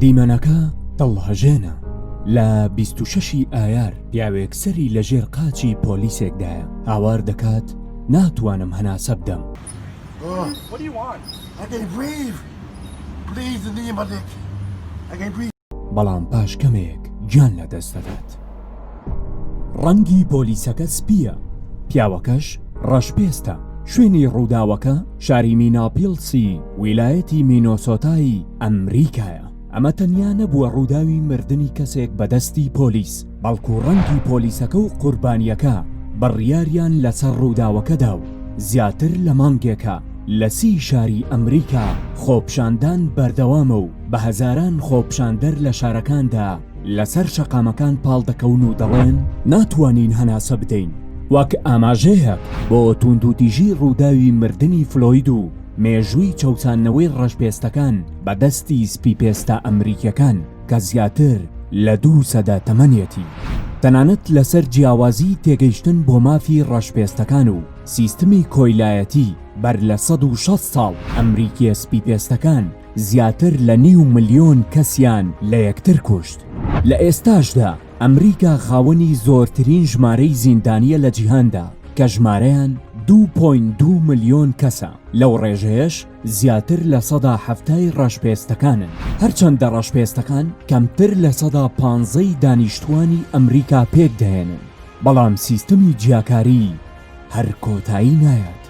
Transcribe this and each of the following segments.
دیمەنەکە دڵهەژێنە. لە 26 ی ئایار پیاوێک سەری لە ژێر قاچی پۆلیسێکدایە، هاوار دەکات ناتوانم هەناسە بدەم. بەڵام پاش کەمێک گیان لەدەست دەدات. ڕەنگی پۆلیسەکە سپییە، پیاوەکەش ڕەشپێستە. شوێنی ڕووداوەکە شاری میناپیڵسی ویلایەتی مینۆسۆتای ئەمریکایە. ئەمە تەنیا نەبووە ڕووداوی مردنی کەسێک بە دەستی پۆلیس، بەڵکو ڕەنگی پۆلیسەکە و قوربانییەکە بڕیاریان لەسەر ڕووداوەکە دا و زیاتر لە مانگێکە لە سی شاری ئەمریکا خۆپیشاندان بەردەوامە و بە هەزاران خۆپیشاندەر لە شارەکاندا لەسەر شەقامەکان پاڵدەکەون و دەڵێن ناتوانین هەناسە بدەین، وەک ئاماژەیەک بۆ تووندوتیژی ڕووداوی مردنی فلۆید و مێژووی چەوساندنەوەی ڕەشپێستەکان بە دەستی سپیپێستە ئەمریکیەکان کە زیاتر لە دوو سەدە تەمەنیەتی. تەنانەت لەسەر جیاوازی تێگەیشتن بۆ مافی ڕەشپێستەکان و سیستمی کۆیلایەتی بەر لە 160 ساڵ ئەمریکیە سپیپێستەکان زیاتر لە نیو ملیۆن کەسیان لە یەکتر کوشت. لە ئێستاشدا ئەمریکا خاوەنی زۆرترین ژمارەی زیندانییە لە جیهاندا کە ژمارەیان 2.2 ملیۆن کەسە، لەو ڕێژەیەش زیاتر لە سەدا حەفتای ڕەشپێستەکانن، هەرچەندە ڕەشپێستەکان کەمتر لە سەدا پانزەی دانیشتووانی ئەمریکا پێکدەهێنن، بەڵام سیستمی جیاکاری هەر کۆتایی نایەت.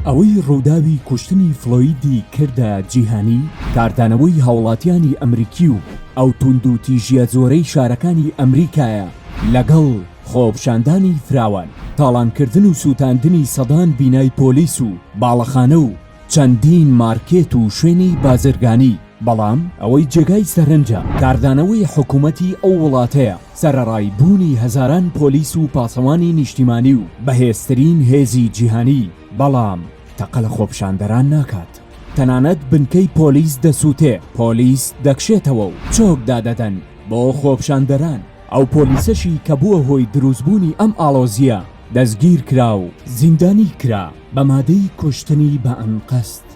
ئەوەی ڕووداوی کوشتنی فلۆیدی کردە جیهانی، کاردانەوەی هاوڵاتیانی ئەمریکی و ئەو توندوتیژییە زۆرەی شارەکانی ئەمریکایە لەگەڵ خۆپیشاندانی فراوان، تاڵانکردن و سووتاندنی سەدان بینای پۆلیس و باڵەخانە و چەندین مارکێت و شوێنی بازرگانی، بەڵام ئەوەی جێگای سەرنجە کاردانەوەی حکومەتی ئەو وڵاتەیە سەرەڕای بوونی هەزاران پۆلیس و پاسەوانی نیشتیمانی و بەهێزترین هێزی جیهانی، بەڵام تەقە لە خۆپیشاندەران ناکات، تەنانەت بنکەی پۆلیس دەسووتێ، پۆلیس دەکشێتەوە و چۆک دادەدەن بۆ خۆپیشاندەران. ئەو پۆلیسەشی کە بووە هۆی دروستبوونی ئەم ئاڵۆزییە دەستگیرکرا و زیندانی کرا بە مادەی کوشتنی بە ئەنقەست.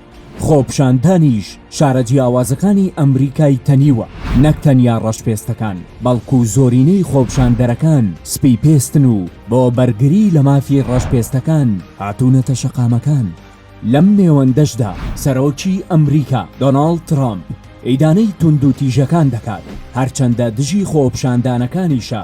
خۆپیشاندانیش شارە جیاوازەکانی ئەمریکای تەنیوە، نەک تەنیا ڕەشپێستەکان، بەڵکو زۆرینەی خۆپیشاندەرەکان سپیپێستن و بۆ بەرگری لە مافی ڕەشپێستەکان هاتوونەتە شەقامەکان. لەم نێوەندەشدا سەرۆکی ئەمریکا دۆناڵد ترامپ ئیدانەی توندوتیژەکان دەکات، هەرچەندە دژی خۆپیشاندانەکانیشە،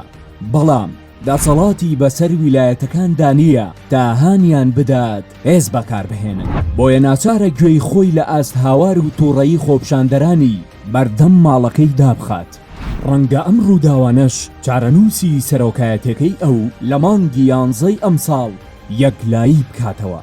بەڵام دەسەڵاتی بەسەر ویلایەتەکاندا نییە تا هانیان بدات هێز بەکاربهێنن، بۆیە ناچارە گوێی خۆی لە ئاست هاوار و توڕەیی خۆپیشاندەرانی بەردەم ماڵەکەی دابخات. ڕەنگە ئەم ڕووداوانەش چارەنووسی سەرۆکایەتیەکەی ئەو لە مانگی یانزەی ئەمساڵ یەکلایی بکاتەوە.